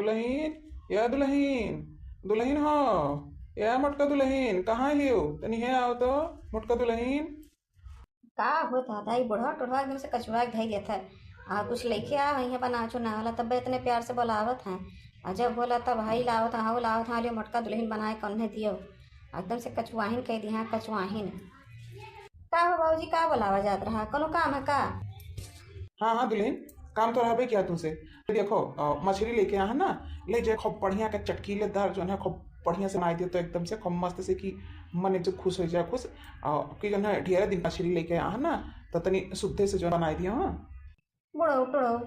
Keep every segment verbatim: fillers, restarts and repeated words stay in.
दुलहिन, ए दुलहिन, दुलहिन हो, ए मोटका दुलहिन, कहाँ हियो? तनी हे आओ तो, मोटका दुलहिन। का हो दादा, ई बुढ़वा टुढ़वा एकदम से कचुआ के धई देत है। आ कुछ लइके आ, इहाँ बनावे चुनावे वाला, तब इतने प्यार से बोलावत हैं। आ जब बोला तब हई लावत हैं, हऊ लावत हैं, अरे मोटका दुलहिन बनाए कौन है दियो। एकदम से कचुआहिन कह दिया, कचुआहिन। का हो बाबूजी, का बोलावा जात रहा? कोनो काम है का? हाँ, हाँ दुलहिन, काम तो रहबे किया तुमसे। देखो, अ, मछरी लइके आहा ना, लइ जाए खूब बढ़िया के चटकीलेदार जौन है, खूब बढ़िया से बनाई दियो तो एकदम से खूब मस्त से कि मन एकदम खुश होइ जाए, खुश। अ, कि जौन है ढेरे दिन मछरी लइके आहा ना, तो तनी शुद्धे से जौन बनाई दियो, हाँ। बुढ़ऊ टुढ़ऊ,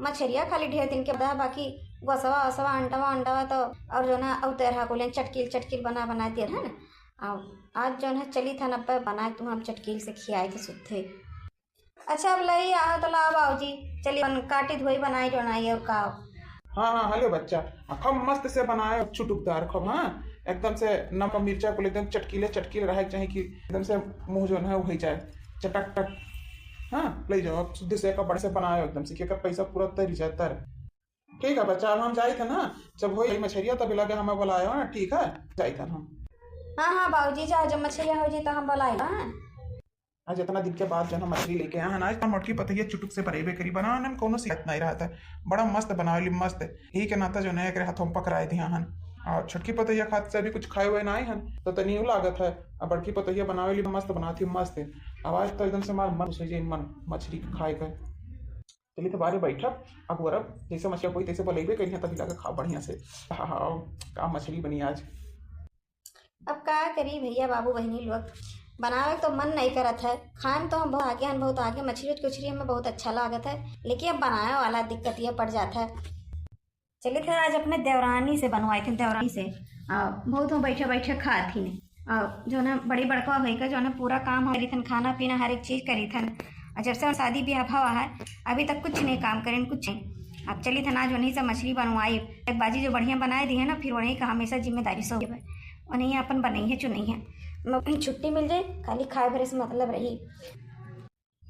मछरिया खाली ढेर दिन के बाद, बाकी गोसवा ओसवा, अंडवा अंडवा तो, और जौन है, अउ तेरहा कुलियन चटकील चटकील बना बना दिए है ना। आ, आज जौन है चली था ना पे बनाए तू हम चटकील से खियाए थे शुद्धे। अच्छा, अब लई आवा तो लावा बाबूजी, चली अपन काटी धोई बनाई डोनाई और का। हाँ, हाँ, हेलो बच्चा, आ, खूब मस्त से बनाए, चुटुकदार खूब, हाँ, एकदम से नमक मिर्चा कुल एकदम चटकीले चटकीले रहे के चाही कि एकदम से मुँह जौन है वही जाए चटक टक। हाँ, ले जाओ, अब शुद्ध से एक बड़े से बनाए एकदम से कि एकर पैसा पूरा तरी जाए तर। ठीक है बच्चा, अब हम जाई थे ना, जब होई मछरिया तब लगे हमें बुलायो ना, ठीक है, जाई थे हम। हाँ, हाँ बाबूजी, जा, जब मछरिया हो जाई तो हम बुलाई, हाँ। आज इतना दिन के बाद जौन हम मछली लेके आए हैं ना, आज मोटकी पतोहिया चुटुक से बनेबे करी, बनावे में कोनो शिकायत नहीं रहत है। बड़ा मस्त बनावेली, मस्त। ही के नाता जौन है एकरे हाथों में पकड़ाए दिया हन। और छोटकी पतोहिया खात से अभी कुछ खाए हुए ना आए हन, तो तनी उ लागत है। अब बड़की पतोहिया बनावेली, मस्त बनाती, मस्त। आवाज तो एकदम से हमार मन खुश हो जाए, मन मछली के खाए के। चली तो बाहरे बैठब, अगोरब, जैसे मछलिया कोई तैसे बोलेबे करी, तभी लगे खाओ बढ़िया से। हाँ, हाँ, का मछली बनी आज। अब का करी भैया बाबू बहिनी लोग, बनावे के तो मन नहीं करत है, खाए में तो हम बहुत आगे हन, बहुत आगे, मछली उछली हमें बहुत अच्छा लागत है, लेकिन अब बनावे वाला दिक्कत ये पड़ जात है। चलित है आज अपने देवरानी से बनवाई थी, देवरानी से। आ, बहुत हम बैठे बैठे खात ही। आ, जौन है बड़ी बड़का होई के जौन है पूरा काम हम करी थन, खाना पीना हर एक चीज करी थन। आ, जब से हम शादी ब्याह भवा है, अभी तक कुछ नहीं काम करें, कुछ नहीं। अब चली थन आज उन्हीं से मछली बनवाई। एक बाजी जो बढ़िया बनाए दी है ना, फिर उन्हीं का हमेशा जिम्मेदारी सौंपे। उन्हीं अपन बनई है, चुनई है। मैं अपनी छुट्टी मिल जाए, खाली खाए भरे से मतलब रही।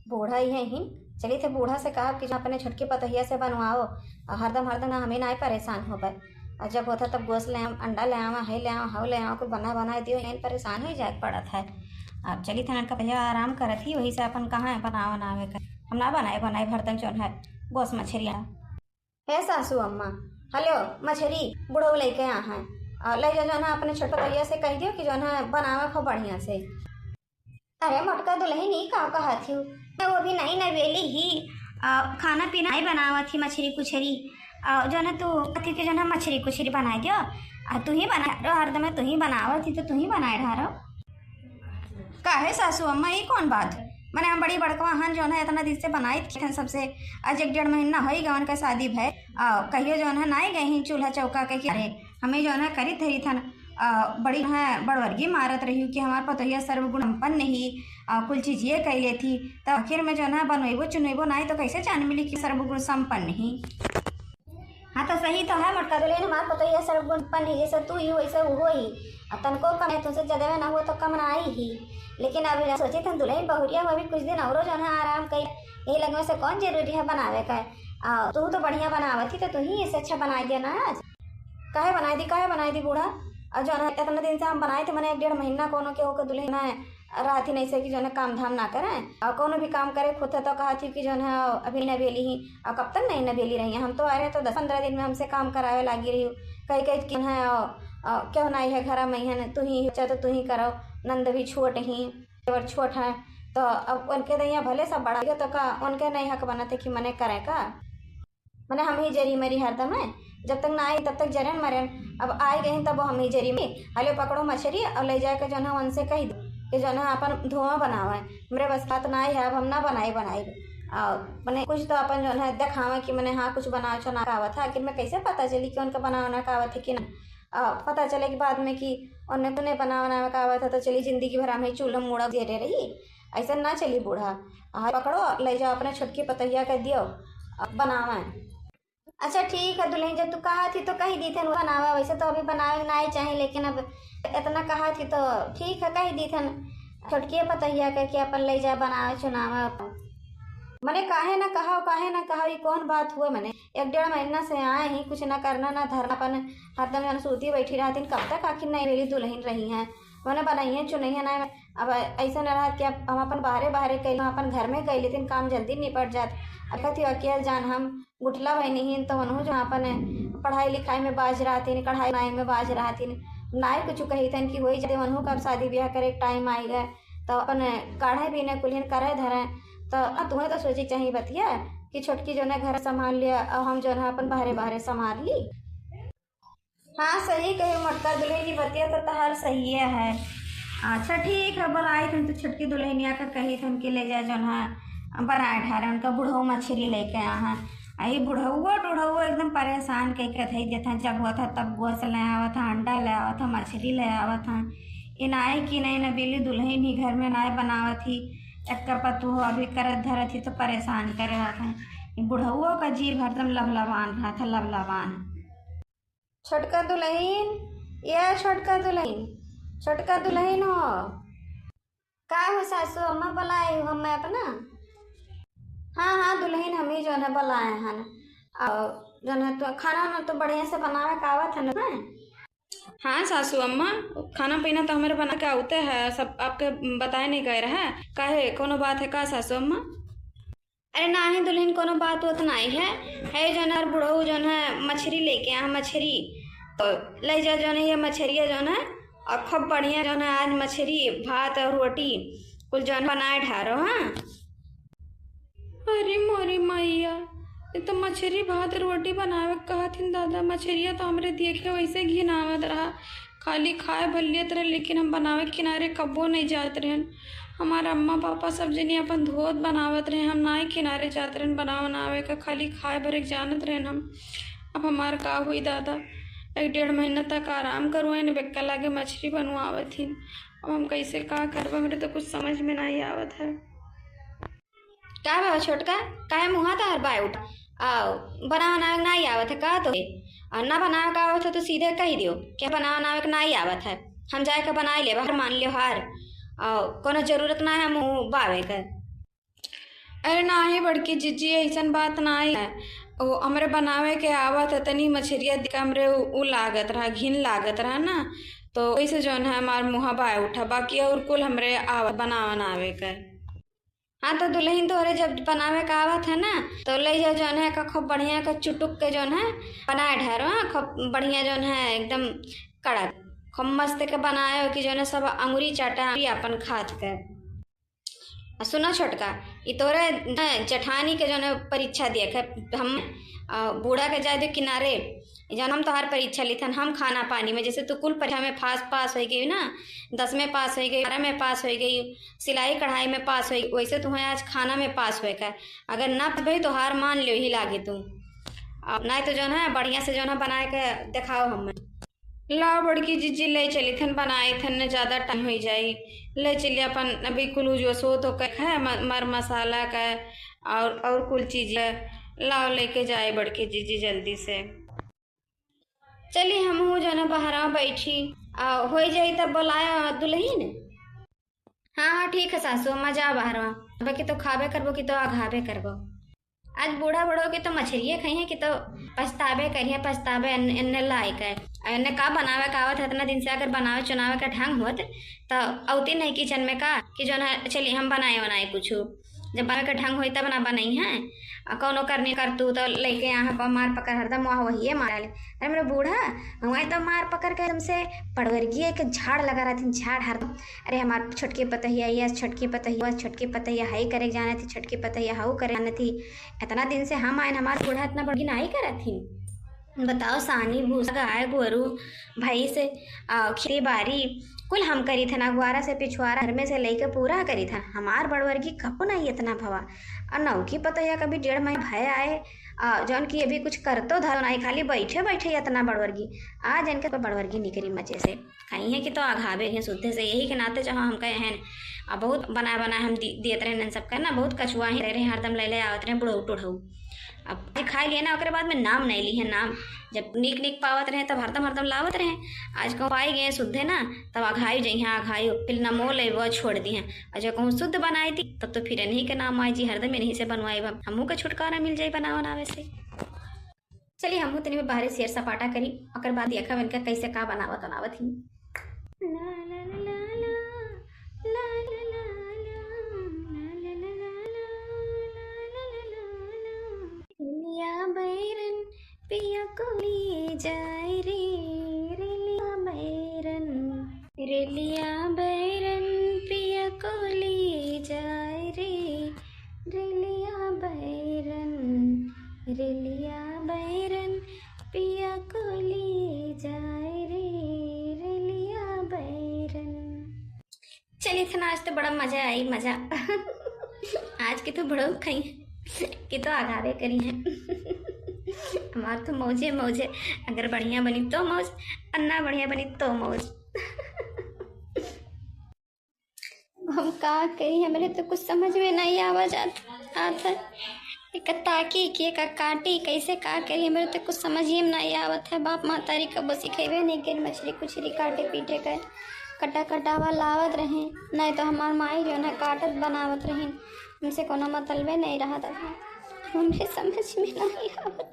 बूढ़ा ही है ही, चली थे बूढ़ा से कहब कि जो अपने छोटकी पतोहिया से बनवाओ, और हरदम हरदम हमें ना परेशान होबे। और जब होता तब गोश्त ले आवा, अंडा ले आवा, है ले आवा, हव ले आवा, कुल बना बनाए दियो, यहीं परेशान हो जाए के पड़त है। अब चली थे लड़का भैया आराम करत ही, वही से अपन कहाँ है बनावे बनावे का, हम ना बनाए बनाए हरदम जौन है गोश्त मछरिया। हे सासू अम्मा, हेलो, मछरी बुढ़ऊ लेके आ हैं, और ले जाओ जौन है अपने छोट पतोहिया से कह दियो कि जौन है बनावे खूब बढ़िया से। अरे मोटका दुलहिन, ई का कहत हिउ? वो भी नई नवेली ही, आ, खाना पीना नहीं बनावत ही, मछरी कुछरी, आ, जौन है तू कहती कि जौन है मछरी कुछरी बनाए दियो, आ तू ही बना रहो, हरदम तू ही बनावत ही तो तू ही बनाए रहो। काहे सासू अम्मा, ई कौन बात? मने हम बड़ी बड़कवा हन, जौन है इतना दिन से बनाई थी सबसे, आज एक डेढ़ महीना होई गवन के शादी भय, आ, कहियो जौन है नाई गई ही चूल्हा चौका के कि अरे हमें जौन है करी धरी थन, आ, बड़ी है बड़वर्गी मारत रही कि हमार पतोहिया सर्वगुण संपन्न ही, आ, कुल चीज ये कह लेती, तो आखिर में जौन है बनवेबो चुनवेबो नाई तो कैसे जान मिली कि सर्वगुण संपन्न ही। हाँ, तो सही तो है मोटका दुलहिन, हमार पतोहिया सर्वगुण संपन्न ही, जैसे तू ही वैसे वो ही। अब तनको कम है, तुमसे ज्यादा ना हुआ तो कम ना आई ही। लेकिन अब सोची थन दुलहिन बहुरिया हुआ भी कुछ दिन औरो जौन है आराम कई, यही लगमे से कौन जरूरी है बनावे का। आ, तू तो बढ़िया बनावत ही, तो तू ही इससे अच्छा बनाई दिया ना आज। काहे बनाई दी, काहे बनाई दी बूढ़ा? और जौन है इतना दिन से हम बनाए थे, मने एक डेढ़ महीना कोनो के होके दुलहिन है, रहत ही नहीं से कि जौन है काम धाम ना करें, और कोनो भी काम करे खुद है तो कहत ही कि जौन है अभी नवेली ही, और कब तक नहीं नवेली रही है? हम तो आ रहे तो दस पन्द्रह दिन में हमसे काम करावे लागी रही, कही कही कि है, अ, अ, क्यों नहीं है घर में है, तू ही, चाहे तो तू ही करो, नंद भी छोट ही, देवर छोट है, तो अब उनके दहिया भले सब बड़ा हो तो का उनके नहीं हक बनत है कि मने करें का? मने हम ही जरी मरी हरदम है, जब तक ना आई तब तक जरेन मरेन। अब आई गई तब हम ही जरी में, हले पकड़ो मछरी और ले जाके जौन है उनसे कह दो कि जौन है अपन धुआं बनावे। हमरे बस बात ना आई है, अब हम ना बनाई बनाई। और मने कुछ तो अपन जौन है देखावे कि मने हाँ कुछ बनावे चुनावे आवत है, आखिर में कैसे पता चली कि उनका बनावे ना का आवत है कि ना। आ, पता चले के बाद में कि उन्हें तूने बनावे बनावे का आवत है तो चली जिंदगी भर हम ही चूल्हा मूड़ा जेरे रही, ऐसा ना चली बूढ़ा। आ, पकड़ो ले जाओ अपने छोटकी पतोहिया के दियो, अब बनावे। अच्छा ठीक है दुलहिन, जब तू कहा थी तो कही दी थे बनावा, वैसे तो अभी बनावे के नाई चाही, लेकिन अब इतना कहा थी तो ठीक है, कही दी थे छोटकी पतोहिया के कि अपन ले जा बनावे चुनावे। मने काहे ना कहा, काहे ना कहा, ई कौन बात हुआ? मने एक डेढ़ महीना से आए ही, कुछ ना करना ना धरना, अपन हरदम जन सूती बैठी रहतिन। कब तक आखिर नई बेली दुलहिन रही हैं? मने बनइहैं चुनइहैं ना, अब ऐसे न रहत कि अब हम अपन बाहरे बाहरे कइ, हम अपन घर में कइ लेतिन, काम जल्दी निपट जात। अब कथी वकील जान हम गुठला बहिनी ही, तो उनहू जो अपन पढ़ाई लिखाई में बाज रहतिन, कढ़ाई बुनाई में बाज रहतिन, नाई कुछ कहितन कि होई जाते, उनहू का अब शादी ब्याह करे के टाइम आई गए, तो अपन काढ़े बीने कुलियन करे धरे। तो अब तुम्हें तो सोचे चाहिए बतिया कि छोटकी जो है घर संभाल लिया और हम जो है अपन बाहरे बाहरे संभाल ली। हाँ, सही कही मोटका दुलहिन, ई बतिया तो तहार सहिए है। अच्छा ठीक है, बोलाइत हन तो छोटकी दुलहिनिया का कहित हन कि ले जा जौन है बनाए ढारे, उनका बुढ़ऊ मछरी लेके आ हैं। आ ई बुढ़ऊ टुढ़ऊ एकदम परेशान कइ के धइ देत हैं, जब होत है तब गोस ले आवत हैं, अंडा ले आवत हैं, मछरी ले आवत हैं। ई नाई कि नहीं ना बेली दुलहिन ही घर में नाई बनावत ही, एक पतोह अभी करत धरत ही तो परेशान करे रहत हैं। ई बुढ़ऊ का जीभ हरदम लबलबान रहत है, लबलबान। छोटका दुलहिन, ए छोटका दुलहिन, छोटका दुलहिन हो। का हो सासू अम्मा, बुलाए हो हमें अपना? हाँ, हाँ दुलहिन, हम ही जौन है बुलाए हन। और जौन है तो खाना ना तो बढ़िया से बनावे का आवत है ना? हाँ सासू अम्मा, खाना पीना तो हमरे बना के आवते है, सब आपके बताए नहीं गए रहे। काहे, कोनो बात है का सासू अम्मा? अरे नाही दुलहिन, कोनो बात होत नाही है। है जौन है बुढ़ऊ जौन है मछरी लेके आ, मछरी। तो ले जा जौन है ये मछरिया जौन है, और खूब बढ़िया जौन है आज मछरी, भात और रोटी कुल जौन बनाए ढारो, हाँ। अरे मोरी मैया, ये तो मछरी भात रोटी बनावे के कहत हिन दादा। मछरिया तो हमरे देखे वैसे घिनावत रहा, खाली खाए भर लेत रहे, लेकिन हम बनावे के किनारे कब्बो नहीं जात रहन। हमार अम्मा पापा सब जनी अपन धोत बनावत रहे, हम नाई किनारे जात रहन बनावे बनावे का, खाली खाए भर एक जानत रहन हम। अब हमार का हुई दादा, एक डेढ़ महीना तक आराम करुआइन, बेक्का लागे मछरी बनवावत हिन। अब हम कैसे का करब, हमरे तो कुछ समझ में नहीं आवत है। का बा छोटका, काहे मुँहा तोहार बाय उठ? आओ, बनावे बनावे के नाई आवत है का तोहे? और ना बनावे का आवत है तो सीधे कहि दियो कि बनावे बनावे के नाई आवत है, हम जाए के बनाई लेब, हार मान लियो हार। और कोनो जरूरत ना है मुँह बावे के। अरे नाही बड़की जीजी, ऐसन बात नाई है। ओ, हमरे बनावे के आवत है, तनी मछरिया देख के हमरे उ, उ लागत रहा, घिन लागत रहा ना, तो वैसे जौन है हमार मुँह बाय उठा, बाकी और कुल हमरे आवत बनावे बनावे के। हाँ, तो दुलहिन तोहरे जब बनावे का आवत है ना, तो ले जा जौन है का खूब बढ़िया का चुटुक के जौन है बनाए ढारो, हाँ, खूब बढ़िया जौन है एकदम कड़क, खूब मस्त के बनाए हो कि जौन है सब अंगुरी चाटा, अंगुरी अपन खात के। आ सुना छोटका, ई तोहरे न जेठानी के जौन है परीक्षा दिए के हम, आ, बूढ़ा के जाए दे किनारे, जौन हम तोहार परीक्षा लिथन, हम खाना पानी में, जैसे तू कुल परीक्षा में पास, पास होइ गई ना, दस में पास होइ गई, बारह में पास होइ गई, सिलाई कढ़ाई में पास होइ, वैसे तुम्हें आज खाना में पास होए का। अगर ना पास भई तो हार मान लियो ही लागे तू। अब नाई तो जौन है बढ़िया से जौन है बनाए के देखाओ हमें। लाओ बड़की जीजी, ले चली थन, बनाए थन, न ज्यादा टाइम हो जाई। ले चली अपन अभी कुल जो सो तो का है म-, मर मसाला का और, और कुल चीज है। लाओ लेके जाए बड़की जीजी जल्दी से। चली हमहू जौन है बहरवा बैठी, आ, होइ जाई तब बोलाया दुलहिन। हाँ, हाँ, ठीक है सासू अम्मा, जा बहरवा। अब कि तो खाबे करबो कि तो अघाबे करबो। आज बूढ़ा बूढ़ो के तो मछरिये खइहें कि तो पछताबे करिहें, पछताबे एन-, एन्ने लायक है। आ एन्ने का बनावे का आवत है इतना दिन से, अगर बनावे चुनावे का ढंग होत तो औती नहीं किचन में का कि जौन है चली हम बनाए वनाए कुछ। जब बनावे के ढंग होई तब ना बनइहें। आ कौनो करनी कर तू तो लेके यहाँ पर मार पकड़ हरदम वहाँ वही मार डाले। अरे मेरे बूढ़ा, वहीं तो मार पकड़ के एकदम से बड़वर्गीय के झाड़ लगा रहथिन, झाड़ हरदम। अरे हमार छोटकी पतोहिया, ये छोटकी पतोहिया, छोटकी पतोहिया हई करे के जानत ही, छोटकी पतोहिया हऊ करे जानत ही। इतना दिन से हम आइन, हमार बूढ़ा इतना बड़वर्गी नाई करत ही। बताओ, सानी भूसा, गाय गोरू, भैंस, आ, खेती बारी, कुल हम करी थन, अगुआरा से पिछुआरा, घर में से लेके पूरा करी थन। हमार बड़वर्गी कबो नहीं इतना भवा। और नौकी पतोहिया कभी डेढ़ महीना भय आए, आ, जौन की अभी कुछ करतो धरो नाई, खाली बैठे बैठे इतना बड़वर्गी। आज इनके तो बड़वर्गी निकरी मजे से। कहीं है कि तो अघाबे हैं शुद्धे से, यही के नाते जहाँ हम कहे हैं, आ, बहुत बना बना हम दि-, दियत रहे सबका ना, बहुत कछुआ ही रहे, हरदम ले ले आवत रहे बुढ़ऊ टुढ़ऊ। अब जे खाई लिए ना, ओकरे बाद में नाम नहीं ली है, नाम। जब नीक नीक पावत रहे, तब हरदम हरदम लावत रहे। आज कहूँ पाई गए सुद्धे ना, तब अघायु जइहाँ, अघायु, फिर नमो लेबो छोड़ दी हैं। और जो कहूँ शुद्ध बनाई दी, तब तो फिर इन्हीं के नाम आई जी, हरदम इन्हीं से बनवाई, हम हमहू के छुटकारा मिल जाई बना बनावे से। चलिए, हमहू तनी में बाहरे सैर सपाटा करी, ओकर बाद देखब इनका कैसे का बनावत बनावत ही। रेलिया बैरन पिया को ले जाए रे, रेलिया बैरन, रेलिया बैरन पिया को ले जाए रे, रेलिया बैरन, रेलिया बैरन पिया को ले जाए रे, रेलिया बैरन। चलिए थे ना, आज तो बड़ा मजा आई, मजा। आज के तो बड़ो खाई कि तो आगावे करी हैं। हमार तो मौजे मौजे, अगर बढ़िया बनी तो मौज, और ना बढ़िया बनी तो मौज। हम का करी, हमरे तो कुछ समझ में नहीं आवा जात, आत है। एक ताकी कि एक काटी, कैसे का करी, हमरे तो कुछ समझ ही में नहीं आवत है। बाप महतारी कबो सिखेबे नहीं करी मछरी कुछरी काटे पीटे के। कटा कटावा लावत रहे, नहीं तो हमार माई जो है काटत बनावत रही, हमसे कोनो मतलबे नहीं रहत है। हमरे समझ में नहीं आवत,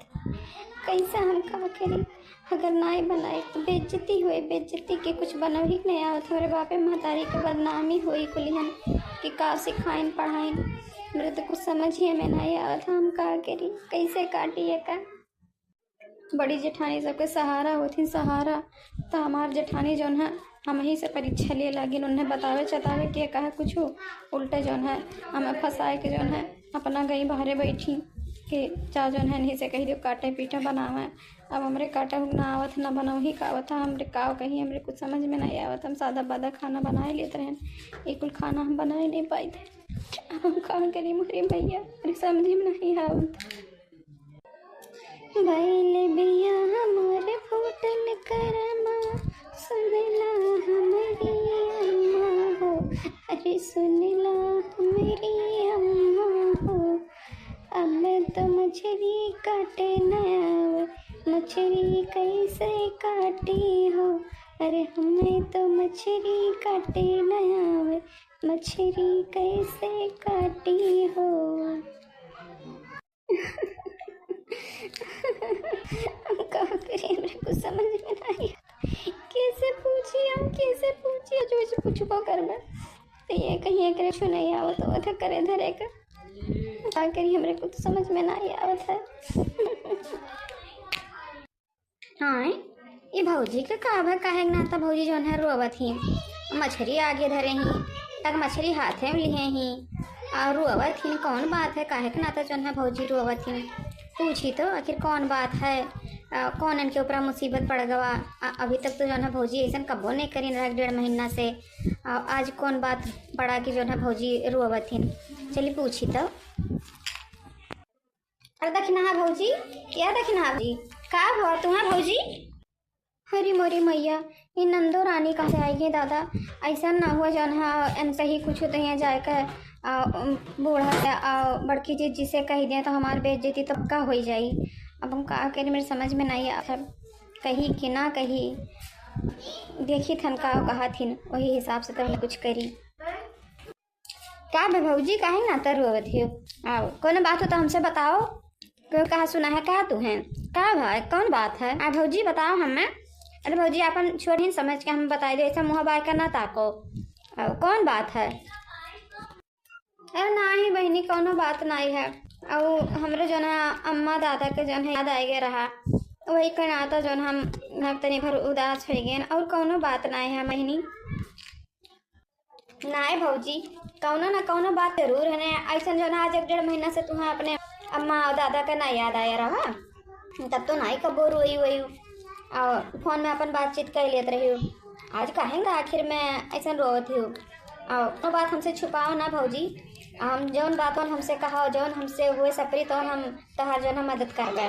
कैसे हम का करी। अगर नाई बनाए तो बेइज्जती होई, बेइज्जती के कुछ बनवही के नहीं आवत। हमरे बापे महतारी के बदनामी होई कुलिहन कि का सिखाइन पढ़ाइन। हमरे तो कुछ समझ ही में नहीं आवत, हम का करी, कैसे काटी एका। बड़ी जेठानी सबके सहारा होथिन, सहारा। तो हमार जेठानी जौन है, हम ही से परीक्षा लिए लागिन, उन्हें बतावे चतावे के कहा कुछ उल्टे जौन है, हमें फंसाए के जौन है, अपना गई बाहरे बैठी के जा जौन है, नहीं से कह दियो काटे पीठा बनावे। अब हमरे काटा हुक ना आवत, ना बनौही का आवत है, हमरे का कही, हमरे कुछ समझ में नहीं आवत। हम सादा बादा खाना बनाए लेत रहन, ये कुल खाना हम बनाए नहीं पाइत। अब हम का करी मोरे भैया, हमरे समझ में नहीं आवत। भइल बियाह मोर फूटल करमा, सुनला हमरी अम्मा हो, अरे सुनला हमरी अम्मा हो। अब तो मछरी काटे न आवे, मछरी कैसे काटी हो? अरे हमें तो मछरी काटे न आवे, मछरी कैसे काटी हो? हम का करी, हमरे कुछ समझ में ना आई। कैसे पूछी हम, कैसे पूछी? जो कुछ पूछबो करबे तो ये कहीं एकरे कुछ नहीं आवत होत है करे धरे का। का करी, हमरे कुछ समझ में ना आवत है। हाँ, ई भौजी के का भा, काहे के नाता भौजी जौन है रोवत ही, मछरी आगे धरे ही, तक मछरी हाथे में लिहे ही और रोवत ही। कौन बात है, काहे के नाता जौन है भौजी रोवत ही? पूछी तो आखिर कौन बात है, अ, कौन इनके ऊपर मुसीबत पड़ गवा? अ, अभी तक तो जौन है भौजी ऐसन कबो नहीं करीन रहा डेढ़ महीना से, अ, आज कौन बात पड़ा कि जौन है भौजी रोवत ही? चली पूछी तो। अरे दखिनहा भौजी, या दखिनहा भौजी, का हुआ तुम्हार भौजी? अरे मोरी मैया, ये नंदो रानी कहाँ से आई है दादा? ऐसा ना हुआ जौन है इनसे ही कुछ होते हैं जाए के, आ, उम, बूढ़ा से, आ, बड़की जीजी से कह दिया तो हमार बेइज्जती तो पक्का हो ही जाई। अब हम का करी, मेरे समझ में नहीं आता, कही कि ना कही। देखी थन का कहा थिन, वही हिसाब से तो हम कुछ करी। का बे भौजी, काहे नाता रोवत हियो? आओ, कौनो बात हो तो हमसे बताओ। क्यों, कहा सुना है का तू है? का भाई, कौन बात है? आ भौजी बताओ हमें। अरे भौजी, अपन छोड़िन, समझ के हम बताई दे, ऐसा मुँह बाय का ना ताको। आओ, कौन बात है? अरे नाही बहिनी, कौनो बात नाही है। और हमरे जो ना अम्मा दादा के जो है याद आए गए रहा, वही के नाता जो हम, हम तनी भर उदास हो गए, और कौनो बात नाही है बहिनी। नाय भौजी, कौनो ना कौनो बात जरूर है ने। ऐसन जो ना आज एक डेढ़ महीना से तुम्हें अपने अम्मा और दादा का ना याद आया रहा, तब तो नाई कबो रोई वोई और फोन में अपन बातचीत कर लेत रही हो। आज काहे का आखिर में ऐसन रोवत ही हो? और कौनो बात हमसे छुपाओ ना भौजी, हम जौन बात हमसे कहा, जौन हमसे हुए सपरी, तौन हम तोहार जौन हम मदद करबे।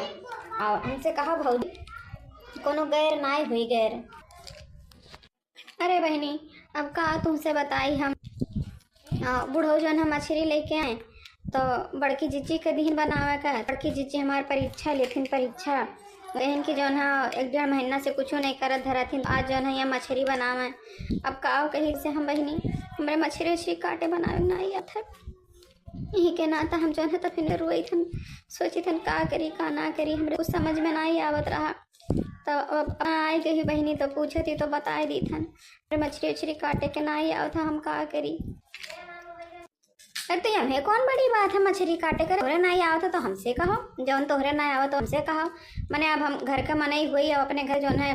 और हमसे कहा भौजी, कोनो गैर नाय हुई गैर। अरे बहिनी, अब का तुमसे बताई हम। आ, बुढ़ऊ जौन हम मछरी लेके आए, तो बड़की जिज्जी के दिहिन बनावे का, बड़की जिज्जी हमार परीक्षा लेथिन, परीक्षा। एहन कि जौन है एक डेढ़ महीना से कुछो नहीं करत धरत हिन, आज जौन है यहाँ मछरी बनावे। अब का कही से हम बहिनी, हमरे मछरी उछरी काटे बनावे ना आवत है। यही के नाता हम जौन है तो फिर रोई थन, सोची थन का करी का ना करी, हमरे कुछ समझ में ना ही आवत रहा। तो अब आई गई बहिनी तो पूछती तो बताए दी थन, हमरे मछरी उछरी काटे के ना ही आवत है, हम का करी। अरे तो यम्हे कौन बड़ी बात है मछरी काटे करे, तोहरे नाई आवत है तो हमसे कहो, जौन तोहरे नाई आवत तो हमसे कहो। मने अब हम घर के मनई हुई, अब अपने घर जौन है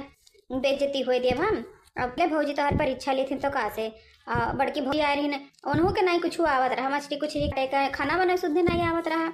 बेइज्जती हुई देब हम। अब ले भौजी तोहर परीक्षा लेथिन तो का से, आ, बड़की भौजी आ रही न, उन्हों के नाई कुछ आवत रहा, मछली कुछ काटे का, खाना बनावे सुद्धे नाई आवत रहा।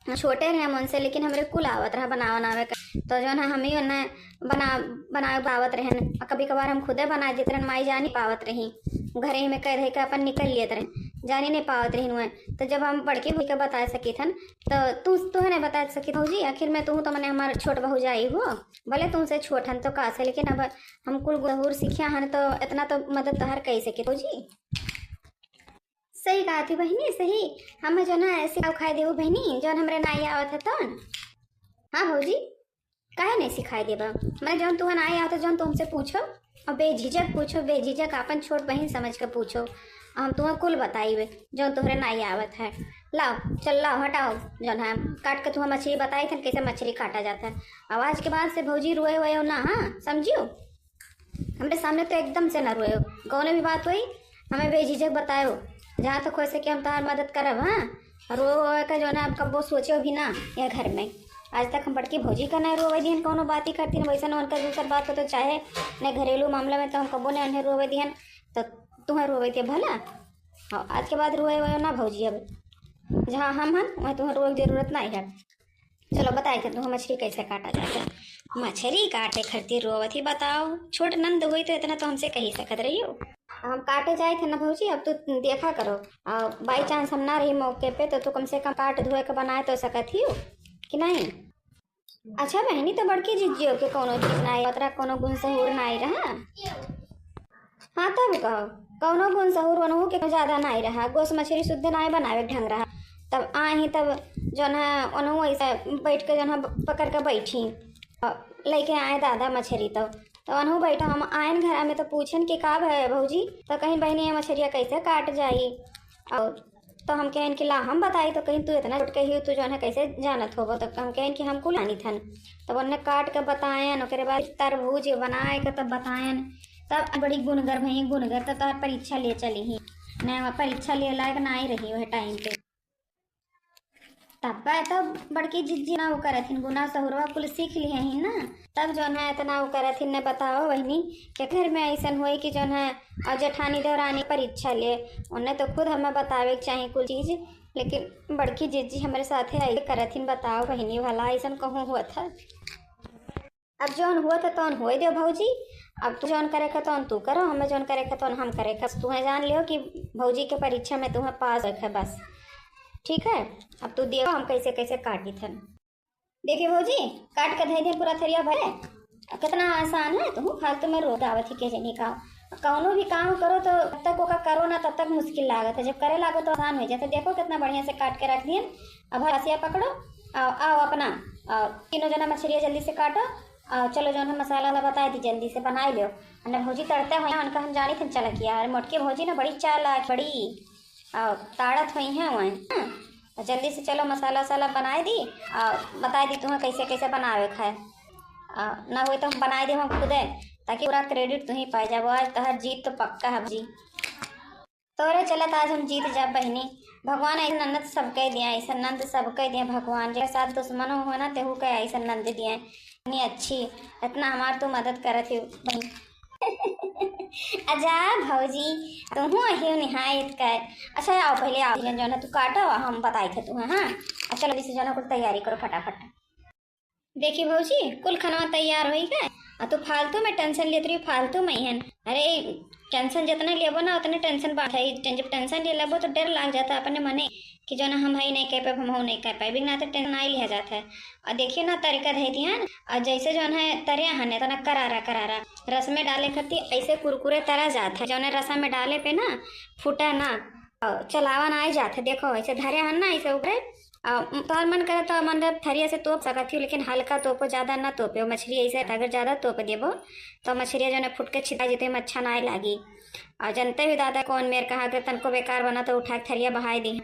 छोटे रहे हम उनसे, लेकिन हमरे कुल आवत रहा बनावे, बनावे का। तो जौन है हम ही उन्हें बना, बनावे आवत रहन। आ कभी कभार हम खुदे बना देत रहन, माई जानी पावत रही, घरे में कह रहे के अपन निकल लेत रहन, जानी नहीं पावत रही हुए। तो जब हम बड़की भौजी के बता सकी थन, तो तू, तू नहीं बता सकी भौजी, आखिर में तू तो मने हमार छोट भौजाई हो, भले तुमसे छोट हन तो का से, लेकिन अब हम कुल सहूर सीखिया हन, तो इतना तो मदद तोहार कह सके भौजी। सही कहा थी बहिनी, सही। हमें जौन है सिखाओ खाए देबू बहिनी, जौन हमरे नाई आवत है तौन। हाँ भौजी, काहे नहीं सिखाए देबा? मैं जौन तुहन नाई आवत है, जौन तुमसे पूछो, और बेझिझक पूछो, बेझिझक आपन छोट बहिन समझ के पूछो। हम तुहन कुल बताइबे, जौन तोहरे नाई आवत है। लाओ, चल लाओ, हटाओ, जौन है काट के तुहन मछली बताई थन, कैसे मछली काटा जाता है। आवाज के बाद से भौजी रोए वोए ना, हाँ, समझियो? हमरे सामने तो एकदम से ना रोयो, कौनो भी बात होई, हमें बेझिझक बतायो, जहाँ तक हो सके हम तोहार मदद करब, हाँ। और रो रो के जौन है, अब कब्बो सोचो भी ना यह घर में। आज तक हम बड़की भौजी का नहीं रोवे दिहन, कौनो बात ही करती ना, वैसे ना उनका दूसर बात हो तो चाहे नहीं घरेलू मामला में तो हम कब्बो नहीं उन्हें रोवे दिहन, तो तुम्हें रोवे दिया भला। हाँ, आज के बाद रोए वोए ना भौजी, अब जहाँ हम हन वहाँ तुम्हें रोए की जरूरत नहीं है। चलो बताए थे तुम मछली कैसे काटा जाता है। मछली काटे खरती रोवत ही बताओ, छोट नंद हुई तो इतना तो हमसे कही सकत रही हो। हम काटे जाए थे ना भौजी, अब तू देखा करो, आ, by chance हम ना रही मौके पे तो तू कम से कम काट धोए के बनाए तो सकत ही हो कि नहीं? अच्छा बहिनी, तो बड़की जिज्जियो के कौनो चीज ना आवत रहा, कौनो गुण सहूर ना रहा। हाँ, तब कहो, कौनो गुण सहूर वनहू के ज्यादा नाई रहा, गोस मछरी सुद्ध नाई बनावे के ढंग रहा। तब आए ही, तब जौन है, ओनहू ऐसे बैठ के जौन है, पकड़ के बैठी, अ, लेके आए दादा मछरी। तो, तो ओनहू बैठो, हम आयन घर में तो पूछन कि का भय भौजी, तो कहीं बहिनी, ये मछरिया कैसे काट जाई? और तो हम कहेन कि ला हम बताई, तो कहीं तू इतना छोट कही, तू जौन है कैसे जानत होबो? तो हम कहेन कि हम कुल जानी थन। तब उन्हें काट के बतायन, ओकरे बाद तरबूज बनाए के तब बतायन। तब बड़ी गुनगर भई, गुनगर तो तोहर परीक्षा ले चली ही, नहीं परीक्षा ले लायक ना आई रही वह टाइम पे। तब तो बड़की जिज्जी ना वो करथिन, गुना सहुरवा कुल सीख लिए ही ना। तब जौन है इतना वो करथिन ने बताओ बहिनी, के घर में ऐसन होई कि जौन है और जेठानी देवरानी परीक्षा ले, उन्हें तो खुद हमें बतावे के चाही कुल चीज। लेकिन बड़की जिज्जी हमरे साथे ऐसे करथिन, बताओ बहिनी, भला ऐसन कहूँ हुआ था? अब जौन हुआ था तौन हुए दो भौजी, अब तू जौन करे का तौन तू करो, हमें जौन करे का तौन हम करे का। तुम्हें जान लियो कि भौजी के परीक्षा में तुम्हें पास होए के बस, ठीक है? अब तू देखो हम कैसे कैसे काटी थन। देखिए भौजी, काट के धई दे पूरा थरिया भरे। अब कितना आसान है, तुम फालतू में रोज आवत ही के जनी का। कौनो भी काम करो तो जब तक ओका करो ना तब तक मुश्किल लागत है, जब करे लागो तो आसान हो जाता है। देखो कितना बढ़िया से काट के रख दिए। अब हसिया पकड़ो, आओ, आओ अपना, आओ तीनों जना मछलिया जल्दी से काटो। आओ चलो जौन है मसाला वाला बताए दी, जल्दी से बनाई लो। अन्ने भौजी तड़ते हुए उनका हम जानी थे चला किया। अरे मोटकी भौजी ना बड़ी चालाक, बड़ी आओ, ताड़त हुई हैं वहीं, हाँ? और जल्दी से चलो मसाला वसाला बनाए दी, और बताए दी तुम्हें कैसे कैसे बनावे खाए। आ, ना हुई तो हम बनाए दी हम खुदे, ताकि पूरा credit तुहीं पाए जाबो। आज तोहर जीत तो पक्का है जी। तोरे चलत आज हम जीत जाब बहिनी। भगवान ऐसा ननद सबके दिया, ऐसा नंद सबके दिया भगवान। जेकर साथ दुश्मनो हो ना, तेहू के ऐसा नंद दिया। इतनी अच्छी, इतना हमार तू मदद करत ही बहिन। अच्छा भौजी, तुहू अहियो निहायत कर। अच्छा आओ, पहले आओ, जौन जौन है तू काटो, हम बताई थे तुम्हें, हाँ? अच्छा जल्दी से जौन है कुल तैयारी करो फटाफट। देखी भौजी, कुल खाना तैयार होई गए, आ तू फालतू में tension लेत रही, फालतू में ही है। अरे tension जितना लेबो ना उतने tension बात है। जब tension ले लेबो तो डर लाग जाता है अपने मने कि जौन हम हई नहीं कह पाए, हम नहीं कह पाए, बिना तो tension नहीं लिया जाता है। और देखिए ना तरीका धै दिहन, और जैसे जौन है तरे हन इतना करारा करारा, रस में डाले खातिर ऐसे कुरकुरे तरा जात है, जौन रसा में डाले पे ना फूटा ना, और चलावा नाई जात है, देखो, ऐसे धरे हन ना, ऐसे ऊपरे। और तोहर मन करे तो, मतलब, थरिया से तोप सकत ही, लेकिन हल्का तोपो, ज्यादा ना तोपे। मछरी ऐसे अगर ज्यादा तोप देबो, तो मछरिया जौन है फुट के छिता जेतै, में अच्छा नाई लागी। और जनते भी दादा कौन मेर कहाँ के तनको बेकार बना, तो उठा के थरिया बहाई दी।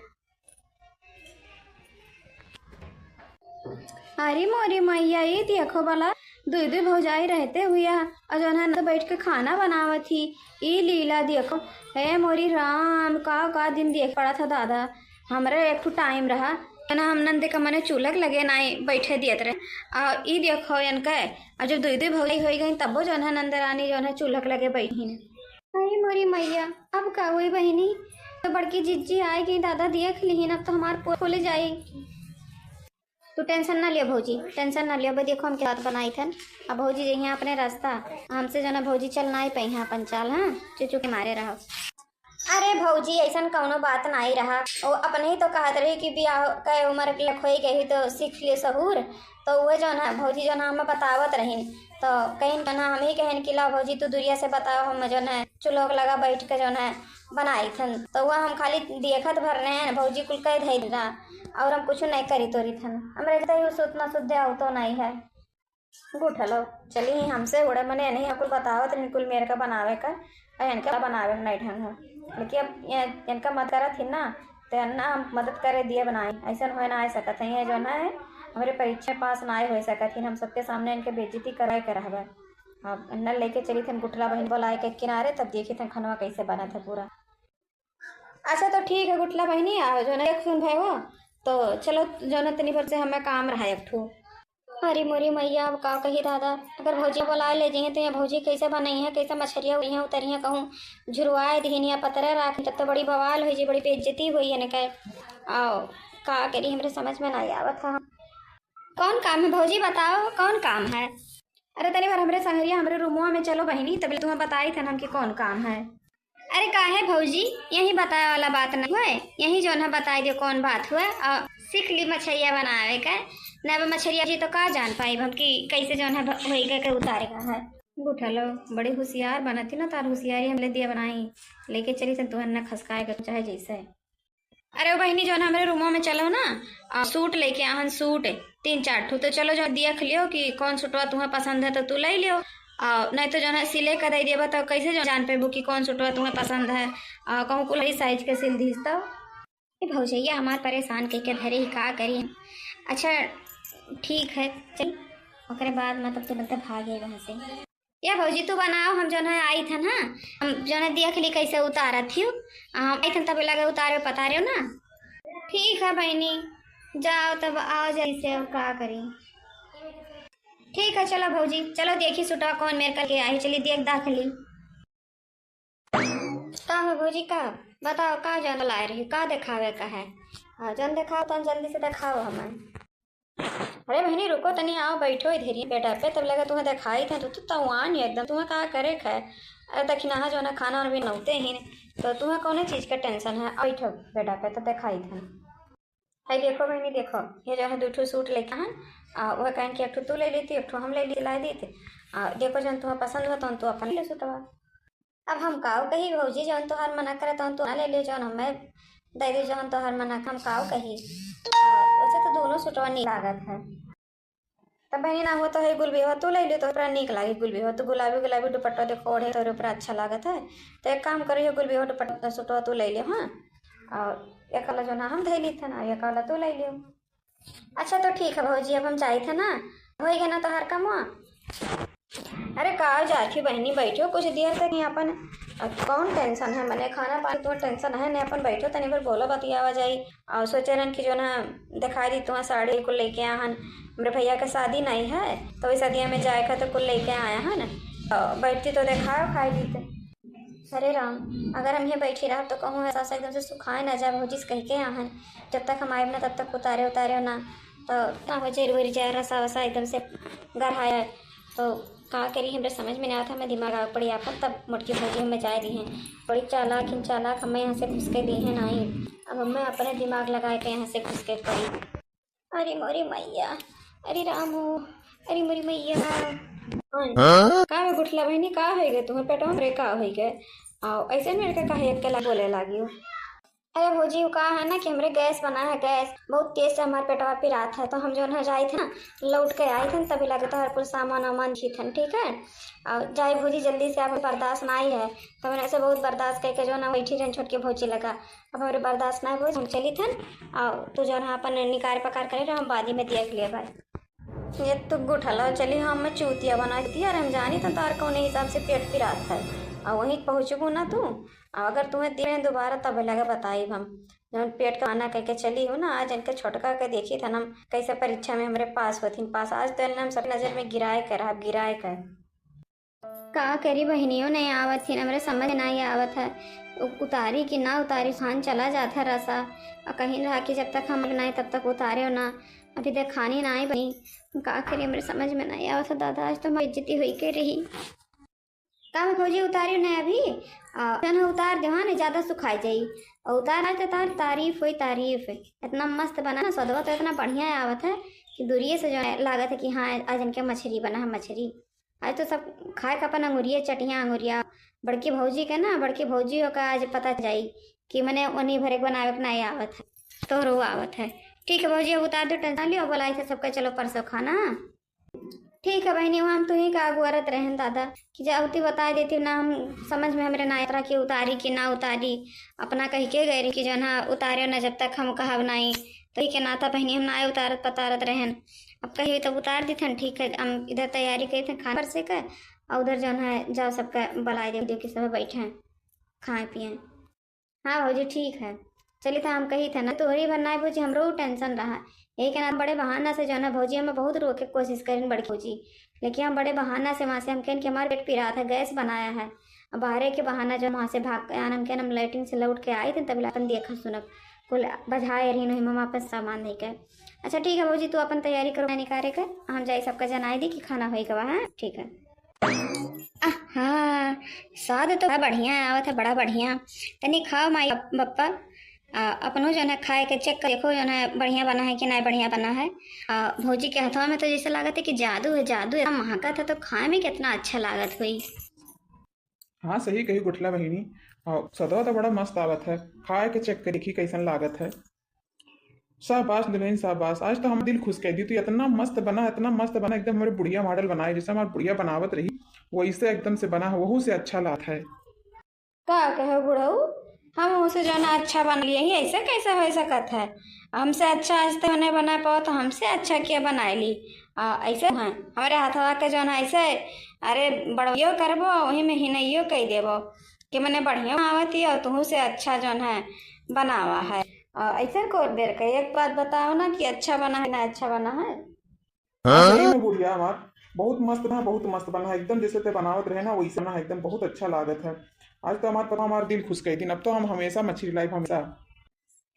अरे मोरी मैया, ई देखो भला, दुई दुई भौजाई रहते हुए और जौन है ना, तो बैठ के खाना बनावत ही। ई लीला देखो, हे मोरी राम, का का दिन देख पड़ा था दादा। हमरे एक ठो टाइम रहा, जौन है हम नंद के मने चूल्हा के लगे नाई बैठे दियत रहे। और ई देखो इनके, और जब दुई दुई भौजाई होइ गई, तबो जौन है नंद रानी जौन है चूल्हा के लगे बैठी न। अरे मोरी मैया, अब का हुई बहिनी? तो बड़की जिज्जी आए गई दादा, देख लिहिन, अब तो हमार पोल खुल जाई। तू टेंशन ना लियो भौजी, टेंशन ना लियो। अब देखो हम क्या बात बनाई थन। अब भौजी जइहें अपने रास्ता, हमसे जौन है भौजी चल नाई पइहें अपन चाल, हाँ, चुचू के मारे रहो। अरे भौजी, ऐसन कौनो बात नाई रहा। वो अपने ही तो कहत रही कि बियाह के उम्र लख होई गई तो सीख लियो सहूर। तो उहे जौन है भौजी जौन है हमें बतावत रहिन, तो कहिन जौन है हम ही कहिन कि ला भौजी तू दूरिया से बताओ, हम जौन है चूल्हो के लगा बैठ के जौन है बनाई थन। तो वह हम खाली देखत भर रहे हैं, भौजी कुल कह धइल रहा, और हम कुछ नहीं करी तोरी थन। हमरे तो यू सुतना सुध्या हो तो नहीं है। गुठलो, चली हमसे उड़े मने नहीं, कुल बतावत रहिन कुल मेर का बनावे का, और इनका बनावे का नहीं ढंग है। लेकिन अब ये, इनका मत करत ही ना, तो ना हम मदद करे दिए बनाई, ऐसा होए ना आ सकत है। ये जौन है हमरे परीक्षा पास ना हो सकत ही, हम सबके सामने इनके बेइज्जती करे के रहबे। अब इन्ना लेके चली थन गुठला बहिन बोलाए के किनारे, तब देखी थन खनवा कैसे बनत है पूरा। अच्छा तो ठीक है गुठला बहिनी, आ जौन है एक सुन भाई हो, तो चलो जौन है तनी भर से हमें काम रहा एक ठो। अरे मोरी मैया, अब का कही दादा, अगर भौजी बोलाए ले जइहें तो यहाँ भौजी कैसे बनइहें, कैसे मछरिया उड़िहें उतरिहें, कहूँ झुरवाए दिहिन या पतरे राख, तब तो बड़ी बवाल होई जी, बड़ी बेइज्जती होई इनके। आओ, का करी, हमरे समझ में नहीं आवत है। कौन काम है भौजी, बताओ कौन काम है? अरे तनी बार हमरे संगरिया हमरे रूमवा में चलो बहिनी, तब तुम्हें बताई थन हम कि कौन काम है। अरे काहे भौजी, यही बताए वाला बात नहीं हुए, यही जौन है बताई दियो कौन बात हुए, और सीख ली मछरिया बनावे का, ना अब मछरिया जी तो का जान पाई हम कि कैसे जौन है भ-, होई के, के उतारे का है। गुठलो, बड़ी होशियार बनत ही ना, तार होशियारी हमले दिया बनाई, लेके चली थन तुहन ना खसकाए के चाहे जैसे। अरे ओ बहिनी, जौन हमरे रूमवा में चलो ना, आ, सूट लेके आहन, सूट तीन चार ठो, तो चलो जो देख लियो कि कौन सूटवा तुम्हें पसंद है तो तू ले लियो, आ, नहीं तो जौन है सिले का दे देबा तो कैसे जो जान पेबू कि कौन सूटवा तुम्हें पसंद है, आ, कहूँ कुल ही साइज के सिल दीस तो। ए भौजैया हमार परेशान कह के धरे ही, का करी। अच्छा ठीक है, चल ओकरे बाद मतलब तुरंत भाग गए वहाँ से। या भौजी तू बनाओ, हम जौन है आई थन, हाँ, हम जौन है देख ली कैसे उतारत हियो, आ, हम आई थन तबे लगे उतारे पतारे ना। ठीक है बहिनी, जाओ तब आओ जल्दी से, अब का करी। ठीक है चलो भौजी, चलो देखी सुटवा कौन मेर करके आई, चली देख दाख ली। का हो भौजी, का बताओ, का जौन लाए रही, का देखावे का है? हाँ, जौन देखाओ तो जल्दी से देखाओ हमें। अरे बहिनी रुको तनी, आओ बैठो इधर ही बेडा पे, तब लगा तुम्हें देखाई थे, तू तो तवान ही एकदम, तुम्हें का करे क है? अरे दखिनहा जौन है खाना और भी नौते ही, तो तुम्हें कौन चीज का टेंशन है? बैठो बेडा पे, तो देखाई थे। है देखो बहिनी, देखो, ये जौन है दू ठो सूट लेके हन, आ, वह कहन कि एक ठो तू ले लेती, एक ठो हम ले ली, ला देते। आ, देखो जौन तुम्हें पसंद हो तो तू अपन ले सूटवा। अब हम काव कही भौजी, जौन तोहार मना करे तौन तू ना ले लियो, जौन हमें दे दी, जौन तोहार मना, हम काव कही। आ, वैसे तो दोनों सुटवा नीक लागत है। तब बहनी ना हो तो है गुलबिहवा तू ले लियो, तो ओकरा नीक लागे गुलबिहवा, तू गुलाबी गुलाबी दुपट्टा देखो ओढ़े तो ओकरा अच्छा लागत है। तो एक काम करियो, गुलबिहवा दुपट्टा सुटवा तू ले लियो, हाँ, और एक वाला जो ना हम धैली थे ना, एक वाला तू ले लियो। अच्छा तो ठीक है भौजी, अब हम जाइत है ना, होई गए ना तोहार कमवा। अरे का जात ही बहिनी, बैठो कुछ देर तक ही अपन, अब कौन टेंशन है, मने खाना पानी तुम्हें टेंशन है नहीं, अपन बैठो तनी भर बोलो बतियावा जाई। और सोचे रहन कि जो ना दिखाई दी तुम्हें साड़ी कुल लेके आहन, हमरे भैया के शादी नहीं है तो वही शादिया में जाए खातिर कुल लेके आया है ना, तो बैठती तो दिखाओ खाई दी। अरे राम, अगर हम यहाँ बैठी रहब तो कहूँ है सास एकदम से सुखाए ना जाए, भौजी से कह के आहन, जब तक हम आएब ना तब तक उतारे उतारे ना, तो ना हो जरूरी जाए रसा वसा एकदम से गढ़ाए। तो का करी, हमरे समझ में ना आवत, हमें दिमाग आवे पड़ी आपन, तब मोटकी भौजी हमें जाए दी हैं। बड़ी चालाक हिन, चालाक, हमें यहाँ से घुस के दी हैं नहीं, अब हमें अपने दिमाग लगाए के यहाँ से घुस के पड़ी। अरे मोरी मैया, अरे रामू, अरे मोरी मैया। हाँ? का हो गुठला बहिनी, का होई गए तुम्हें पेटवा में का होई गए? आओ, ऐसे मेरे के काहे अकेला बोले लागियो? अरे भौजी, वो का है ना कि हमरे गैस बना है, गैस बहुत तेज से हमार पेटवा पिरात है, तो हम जौन है जाइत है ना, लौट के आइत है, तभी लगता है कुल सामान वामान खीत है, ठीक है। और जाए भौजी, जल्दी से, आप बर्दाश्त नाई है, तो हमरे से बहुत बर्दाश्त करके जौन है बैठी रहन छोटकी भौजी लगा। अब हमरे बर्दाश्त नाई भौजी, हम चलित है। और तू जौन है अपन निकार पकार करे रहो, हम बाद में देख लिया भाई। ये तो गुठला चली, हम चूतिया बना दिया, और हम जानी तो तार कौन हिसाब से पेट पिरात है। और वहीं पहुँचबू ना तू, और अगर तुम्हें देख लें दोबारा, तब लगे बताई हम। जौन पेट का बहाना कह के चली हो ना, आज इनके छोटका के देखी था ना, कैसे परीक्षा में हमरे पास होथिन पास। आज तो इन्हें हम सब नजर में गिराए कर, आप गिराए कर। का करी, बहिनियों नहीं आवत थी, हमरे समझ नहीं आवत है। उ-, उतारी कि ना उतारी, खान चला जात है रसा। और कहीं रहा कि जब तक हम नहीं, तब तक उतारे हो ना। अभी देख खानी ना आई बनी। का करी, हमरे समझ में नहीं आवत है दादा, आज तो हमारी इज्जती हुई के रही। का में भौजी उतारी नहीं अभी? आ, जौन है उतार देवा नहीं, ज्यादा सुखाई जाई। और उतार आज तो तार तारीफ हुई, तारीफ। इतना मस्त बना ना, स्वादवा तो इतना बढ़िया आवत है कि दूरिये से जो है लागत है कि हाँ, आज इनके मछरी बना है, मछरी। आज तो सब खाए का अपन अंगुरिये चटिया अंगुरिया। बड़की भौजी के ना, बड़की भौजी हो का आज पता जाई कि मने ओनी भरे के बनावे के नहीं आवत है, तोहरो आवत है। ठीक है भौजी, अब उतार दो, tension लियो, बोलाई थे सबका, चलो परसों खाना। ठीक है बहिनी, वहाँ हम तुही का अगुआरत रहन दादा कि जाउती बताए देती ना, हम समझ में हमरे ना आत रहा कि उतारी कि ना उतारी। अपना कह के गए रही कि जौन है उतारे ना, जब तक हम कहब नहीं, तो के नाता बहिनी हम ना उतारत पतारत रहन। अब कही तब उतार देथन, ठीक है, हम इधर तैयारी करी थे खाना परसे का, और उधर जौन है जाओ सबका बुलाए दे, दे कि सब बैठे हैं, खाए पिए। हाँ भौजी, ठीक है। चली, तो हम कही थे ना, तोहरी भर नाई भौजी, हमरो tension रहा। यही के नाते बड़े बहाना से जौन है भौजी, हमें बहुत रोके के कोशिश करिन बड़की भौजी, लेकिन हम बड़े बहाना से वहाँ से हम कहन कि हमार पेट पिरात है, गैस बनाया है। अब बाहरे के बहाना जो वहाँ से भाग के आन, हम कहन हम लैट्रिन से लौट के आई थे, तभी अपन देखा सुनब, कुल बजाए रही नहीं, हम अपन सामान दे के। अच्छा ठीक है भौजी, तू अपन तैयारी करो निकाले के, हम जाई सबका जनाई दी कि खाना होई गवा है। ठीक है। आहा, स्वाद तो बड़ा बढ़िया आवत है, बड़ा बढ़िया। तनी खाओ माई बप्पा, आ, अपनो जौन है खाए के check कर देखो, जौन है बढ़िया बना है कि नहीं बढ़िया बना है। आ, भौजी के हथवा में तो जैसे लागत है कि जादू है, जादू है। महकत है तो खाए में कितना अच्छा लागत होई। हाँ, सही कही गुठला बहिनी। आ, सदवा तो बड़ा मस्त आवत है, खाए के check कर देखी कैसन लागत है। शाबाश दुल्हन, शाबाश, आज तो हम दिल खुश कर दी। तू इतना मस्त बना, इतना मस्त बना, एकदम हमारे बुढ़िया model बनाए, जैसे हमार बुढ़िया बनावत रही, वैसे एकदम से बना, वहू से अच्छा लागत है। का कहो बुढ़ऊ, हम उसे जो ना अच्छा बना लिए ही, ऐसे कैसे हो सकत है? हमसे अच्छा आज तक नहीं बना पाओ, तो हमसे अच्छा क्या बना ली? आ, ऐसे हैं हमारे हाथवा के जो ना ऐसे, अरे बड़इयो करबो, वही में हिनइयो कह देबो कि मने बढ़िया बनावत ही और तुहू से अच्छा जो है बनावा है। आ, ऐसे को बेर के एक बात बताओ ना कि अच्छा बना है ना अच्छा बना है। हाँ, सही में बुढ़िया हमार, बहुत मस्त बना, बहुत मस्त बना, एकदम जैसे ते बनावत रहे ना वैसे बना है, एकदम बहुत अच्छा लागत है। आज तो हमार पता, हमार दिल खुश कर दिन, अब तो हम हमेशा मछली लाइब, हमेशा।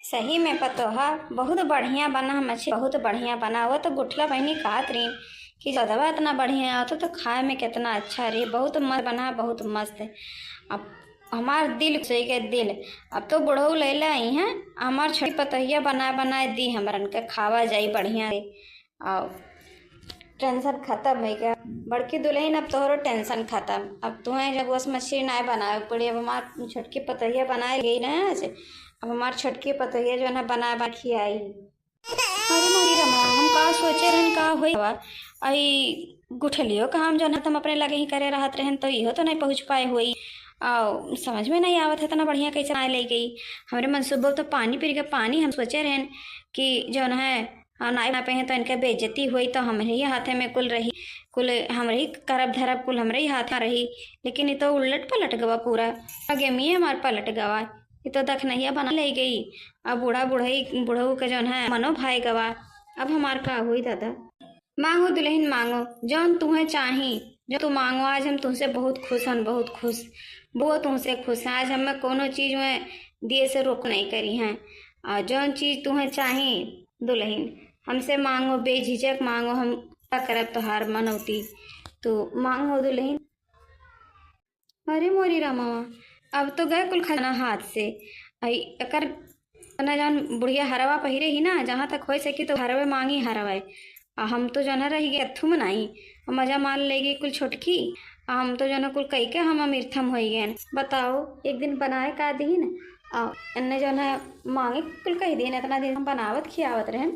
सही में पतोहा, बहुत बढ़िया बना मछली, बहुत बढ़िया बना। वो तो गुठला बहिनी कहत रही कि सदवा इतना बढ़िया आवत तो खाए में कितना अच्छा रही, बहुत मस्त बना, बहुत मस्त। अब हमार दिल खुश के दिल, अब तो बुढ़ऊ ले ले आई हैं, हमार छोटी पतोहिया बना बनाए दी हमरन के, खावा जाई बढ़िया से। और tension खत्म हो गया। बड़की दुल्हन, अब तोहरो tension खत्म। अब तुम्हें जब बस मछली ना बनावे पड़ी, अब हमार छोटकी पतोहिया बनाए गई ना आज, अब हमार छोटकी पतोहिया जो है ना बना बना खियाई। अरे मोरी रमा, हम का सोचे रहन, का होई हवा? आई गुठलियो का हम जो है ना, हम अपने लगे ही करे रहत रहन, तो इहो तो नहीं पहुँच पाए होई। आ, समझ में नहीं आवत है, इतना बढ़िया कैसे आए ले गई। हमरे मनसूबो तो पानी फिर गया, पानी हम सोचे रहन कि जो है, हाँ, नाई ना पे हैं तो इनके बेइज्जती हुई, तो हमरे ही हाथे में कुल रही, कुल हमरे ही करब धरब, कुल हमरे ही हाथ में रही। लेकिन ये तो उलट पलट गवा पूरा, गेमिए हमार पलट गवा। ये तो दखनहिया बना ले गई। अब बूढ़ा बुढ़ई, बुढ़ऊ के जौन है मनो भाई गवा। अब हमार का हुई दादा? मांगो दुल्हन मांगो, जौन तुम्हें चाही, जो तू मांगो, आज हम तुमसे बहुत खुश हन, बहुत खुश। वो तुमसे खुश है, आज हमें कोनो चीज में दिए से रोक नहीं करी हैं। और जौन चीज तुम्हें चाही दुल्हन, हमसे मांगो, बेझिझक मांगो, हम पूरा करब तोहार मनौती। तो मांगो दुल्हन। अरे मोरी रामा, अब तो गए कुल खजाना हाथ से। आई एकर ना जौन बुढ़िया हरवा पहिरे ही ना, जहाँ तक होई सकी तो हरवे मांगी हरवे। आ हम तो जौन रह गए अथू में नाई, आ मजा मार ले गई कुल छोटकी। आ हम तो जौन कुल कई के हम अमीरथम होई गए। बताओ, एक दिन बनाए का दीन, और इन्हें जौन है मांगे कुल कह दिन, इतना दिन हम बनावत खियावत रहन,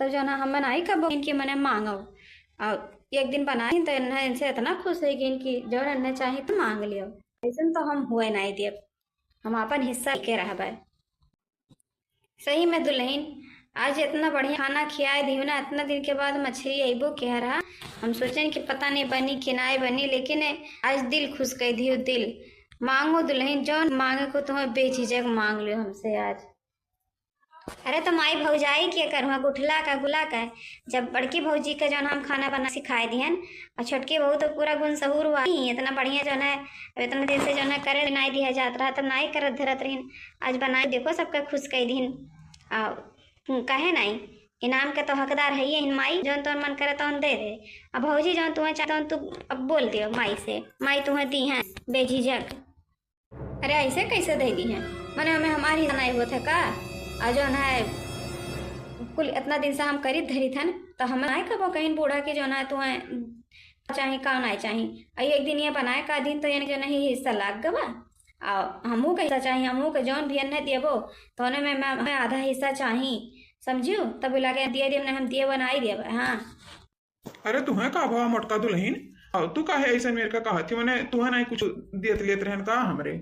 तब जौन है हम बनाई कबो इनकी मने मांगो। और एक दिन बनाई तो इन्हें इनसे इतना खुश हो गई कि जौन इन्हें चाहिए तो मांग लियो। ऐसन तो हम हुए नहीं देब, हम अपन हिस्सा लेके रहबे। सही में दुल्हन, आज इतना बढ़िया खाना खियाए दियो ना, इतना दिन के बाद मछली अइबो किहा रहा। हम सोचेन कि पता नहीं बनी कि नाई बनी, लेकिन आज दिल खुश कर दियो, दिल। मांगो दुल्हन, जौन मांगे को तुम्हें बेझिझक मांग लियो हमसे आज। अरे तो माई भौजाई के करुआ गुठला का गुला का, जब बड़की भौजी के जौन हम खाना बना सिखाए दिहन, और छोटकी बहू तो पूरा गुनसहुर हुआ ही, इतना बढ़िया जौन है, इतना दिन से जौन है करे नाई दिया जात रहा, तब नाई करत धरत रहिन। आज बनाई देखो सबके खुश कर दिहन। आ, काहे नाई, इनाम के तो हकदार है ये माई, जौन तोन मन करे तौन दे दे। अब भौजी जौन तुम्हें चाहे तौन तू अब बोल दियो माई से, माई तुम्हें दी है बेझिझक। अरे ऐसे कैसे दे दी है, मने हमें हमार हिस्सा नहीं होत है का? आ जौन है कुल इतना दिन से हम करीत धरीत हन, तो हमें नहीं कबो कहीं बूढ़ा के जौन है तुम्हें चाही का नहीं चाही। आ एक दिन ये बनाए का दिन तो यानी जो नहीं हिस्सा लाग गवा। आ हमहू के हिस्सा चाही, हमहू के जौन भी अन्ने देबो, तौने में, में, में आधा हिस्सा चाही, समझियो? तब बोला के दिए देब, नहीं हम दिए बनाई देब। हाँ। अरे तुहें का भवा मोटका दुल्हन, आ तू काहे ऐसे मेरे का कहत ही? मने तुहें नहीं कुछ देत लेत रहन का हमरे?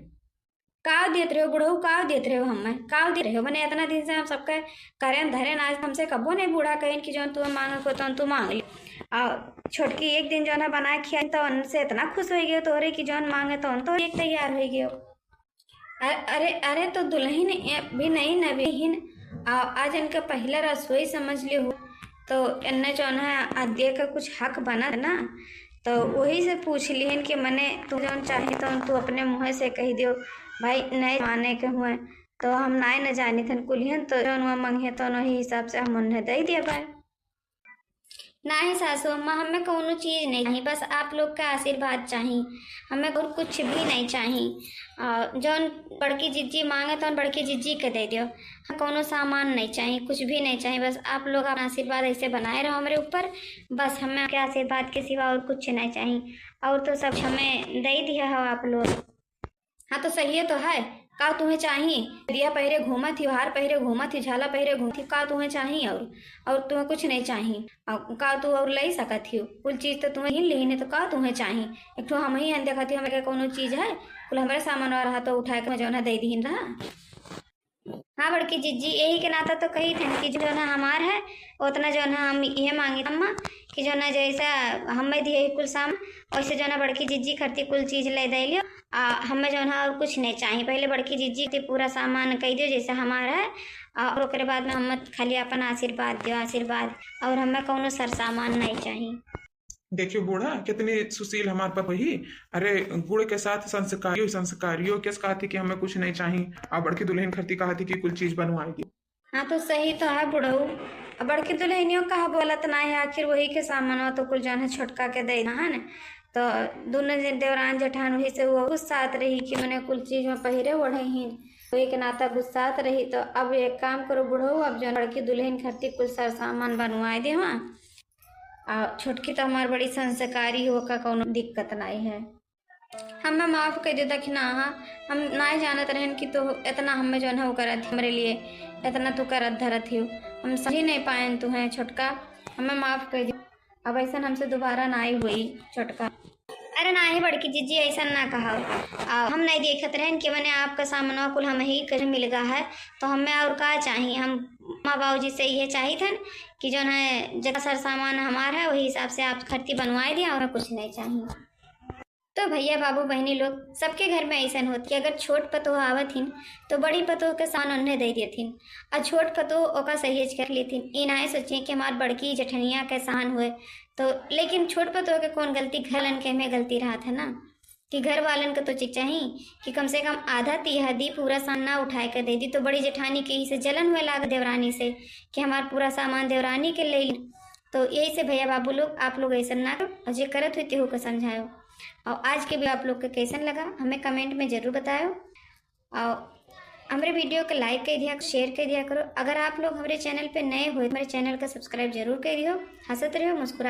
का देत रहो बुढ़ऊ, का देत रहो हमें, का देत रहो? मने इतना दिन से हम सबके करेन धरेन, आज हमसे कबो नहीं बूढ़ा कहिन कि जौन तू मांगे को तौन तू मांग ले। आ छोटकी एक दिन जौन है बनाए खियाई तो उनसे इतना खुश हो गयो तोहरे कि जौन मांगे तो उन तो एक तैयार हो गयो। अ-, अरे, अरे तो दुल्हन ए-, भी नहीं नवीन, आ, आज इनका पहला रसोई समझ लियो, तो इन्ने जौन है अद्य का कुछ हक बना है ना, तो वही से पूछ लिहन कि मने तू जौन चाहे तो तू अपने मुँह से कह दियो भाई, नहीं माने के हुए तो हम नाय न जानी थन कुलिहन, तो जौन हुआ मंगे तो वही हिसाब से हम उन्हें दे दिया भाई। नाही सासू अम्मा, हमें कौनो चीज नहीं चाही, बस आप लोग का आशीर्वाद चाही, हमें और कुछ भी नहीं चाही। और जौन बड़की जिज्जी मांगे तौन बड़की जिज्जी के दे दियो, हमें कौनो सामान नहीं चाही, कुछ भी नहीं चाही, बस आप लोग अपना आशीर्वाद ऐसे बनाए रहो हमरे ऊपर, बस हमें आपके आशीर्वाद के सिवा और कुछ नहीं चाही। और तो सब हमें दे दिया हो आप लोग। हाँ तो सही है तो है, का तुम्हें चाही? दिया पहिरे घूमत ही, हार पहिरे घूमत ही, झाला पहिरे घूमत ही, का तुम्हें चाही? और, और तुम्हें कुछ नहीं चाही? और का तू और ले सकत ही? कुल चीज तो तुम्हें हिन लिहिन है, तो का तुम्हें चाही? एक ठो हम ही हन देखत ही, हमरे के कौनो चीज है? कुल हमरे सामान रहा तो उठाए के जौन है दे दिहिन रहा। हाँ बड़की जिज्जी, यही के नाता तो कही थन कि जौन है हमार है, उतना जौन है हम ये मांगी अम्मा कि जौन है जैसा हमें दिए ही कुल सामान, वैसे जौन है बड़की जिज्जी खरती कुल चीज ले दे लियो। आ हमें जौन है और कुछ नहीं चाही। पहले बड़की जिज्जी के पूरा सामान कह दियो जैसे हमार है, और ओकरे बाद में हमें खाली अपन आशीर्वाद दियो, आशीर्वाद, और हमें कौनो सर सामान नहीं चाही। देखियो बूढ़ा, कितनी सुशील हमार पतोही। अरे, गुड़ के साथ संस्कारियो, संस्कारियो के साथ ही कि हमें कुछ नहीं चाही। आ बड़की दुल्हन खरती कहा थी कि कुल चीज बनवाई दी। हाँ, तो सही तो है बुढ़ऊ। अब बड़की दुल्हनियो कहा बोलत ना है, आखिर वही के सामानवा तो कुल जौन है छोटका के दे देना है ना। तो दोनों जन देवरान जेठान वही से वो गुस्सात रही कि मने कुल चीज में पहिरे ओढ़े ही, वही के नाता गुस्सात रही। तो अब एक काम करो बुढ़ऊ, अब जौन बड़की दुल्हन खरती कुल सर सामान बनवाए देवा। आ छोटकी तो हमार बड़ी संस्कारी हो, का कौनो दिक्कत नहीं है। हमें माफ कर दे दखिना, हाँ, हम नाय जानत रहन कि तू इतना हमें जौन है वो करत ही हमरे लिए, इतना तू करत धरत ही। हम समझी नहीं पाएन तू है छोटका, हमें माफ कर दे। अब ऐसा हमसे दोबारा नाई हुई छोटका। अरे नाही बड़की जिज्जी, ऐसा ना कहा। आ, हम नहीं देखत रहन कि मने आपका सामनवा कुल हम ही कर मिल गा है, तो हमें और का चाही? हम माँ बाबूजी से ये चाहित हन कि जौन है जितना सर सामान हमार है वही हिसाब से आप खरती बनवाए दिया, और कुछ नहीं चाहिए। तो भैया बाबू बहनी लोग, सबके घर में ऐसन होत कि अगर छोट पतोह आवत हिन तो बड़ी पतोह के सामान उन्हें दे देथिन, और छोट पतोह ओका सहेज कर लेथिन। ई नाय सोचे कि हमार बड़की जेठनिया के सामान हुए। तो लेकिन छोट पतोह के कौन गलती, घर वालन के में गलती रहत है ना, कि घर वालन के तो चीज चाही कि कम से कम आधा तिहादी पूरा सामान ना उठाए के दे दी। तो बड़ी जेठानी के ही से जलन हुए लाग देवरानी से कि हमार पूरा सामान देवरानी के ले ली। तो यही से भैया बाबू लोग, आप लोग ऐसा ना करो, और जे करत हुई तेहू को समझायो। और आज के भी आप लोग के कैसन लगा, हमें कमेंट में जरूर बतायो। और हमरे वीडियो के लाइक कर दिया, शेयर कर दिया करो। अगर आप लोग हमरे चैनल पे नए हो, हमारे चैनल का सब्सक्राइब जरूर कर दियो। हंसत रहो, मुस्कुरा